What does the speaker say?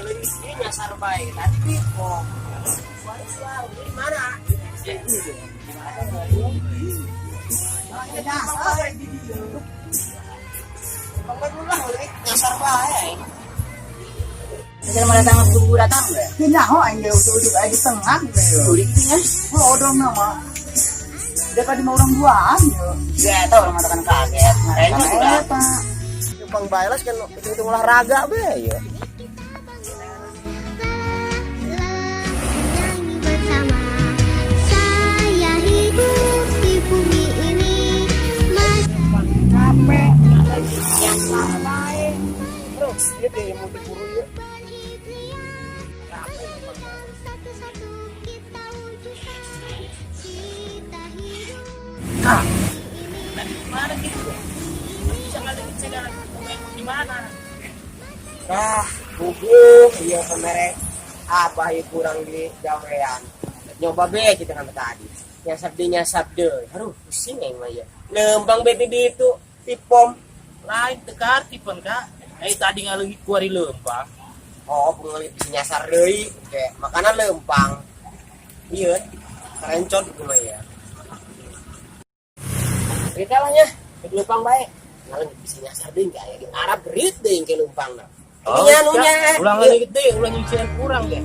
Ngaleungit ieu nyasar bae. Tadi di pom. Wah, di mana? Nyasar di dieu. Bang ulah ngaleungit nyasar bae. Saya mau datang buru datang deh. Teu nyaho aing ge ujug-ujug aya di tengah gitu. Sulit nya. Oh, odong nama. Dia tadi mau orang duaan ya. Gak tahu orang mengatakan kaget. Kayaknya sudah. Eta. Bang Bailas kan hitung-hitung olahraga be ya. Nyanyi bersama. Saya hidup di bumi ini. Mas Capek, nyasar bae. Terus ieu teh mau diburu ieu. Satu-satu kita wujudkan cita hidup. Kak, tadi gimana gitu? Bisa ngaleungit segala di mana? Ah, bubu, iya kemere abah ieu kurang di gawean. Nyoba be kita kan tadi. Nyasar deui, nyasar deui. Aduh, pusing aing mah ieu. Lempang be di ditu, di pom. Lain teu pan kak. Eh, tadi ngaleungit kuari lempang. Oh, pengelit bisa nyasar deui kayak makanan lempang. Iya, kerencot kumaha ya. Cerita lah nya, di lempang bae. Ngaleungit bisa nyasar deui kayak di Arab berit deui ke lempang nah. Oh, Ini nya nunya. Ulah ngaleungit deui, ulah nyucian kurang deh.